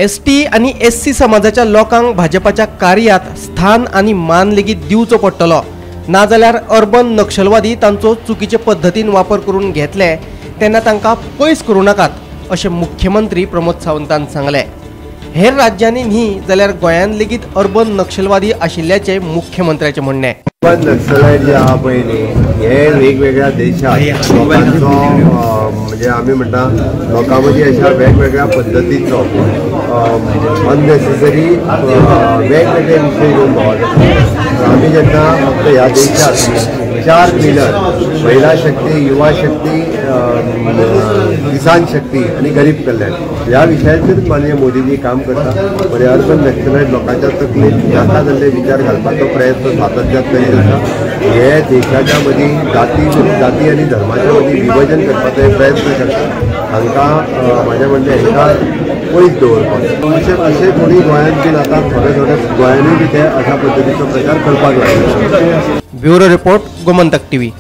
ST आनी SC समाजाच्या लोकांक भाजपाच्या कार्यात स्थान आनी मान लेगीत दिवचो पडटलो, नाजाल्यार अर्बन नक्षलवादी तांचो चुकीचे पद्दतीन वापर करून घेतले तेन्ना तांकां पयस करूं नाकात अशें मुख्यमंत्री प्रमोद सावंतान सांगलें। हेर राज्यांनी न्ही जाल्यार गोंयांत लेगीत अर्बन नक्षलवादी आशिल्ल्याचें मुख्यमंत्र्याचें म्हणणें। अर्बन नक्सलायट जे आहा पळय न्ही, हे वेगवेगळ्या देशात लोकांचो म्हणजे आमी म्हणटा लोकां मदीं अशा वेगवेगळ्या पद्दतीचो अननेसेसरी वेगवेगळे विशय घेवन भोंवत आसा। आमी जेन्ना फक्त ह्या देशात 4 पिलर महिला शक्ती, युवा शक्ती, किसान शक्ती आनी गरीब कल्याण ह्या विशयाचेर माननीय मोदीजी काम करता। आनी अर्बन नक्सलायट लोकांच्या तकलेंत नाका जाल्ले विचार घालपाचो प्रयत्न सातत्यान करीत आसा। हे देशाच्या मदीं जाती आनी धर्माच्या मदीं विभाजन करपाचो प्रयत्न करता। हांकां म्हाजें म्हणणें हांकां पयस दवरपाक अशें अशें थोडी गोंयांत बीन आतां थोडे थोडे गोंयांनी बी ते अशा पद्दतीचो प्रचार करपाक लागले। Bureau report, Gomantak TV.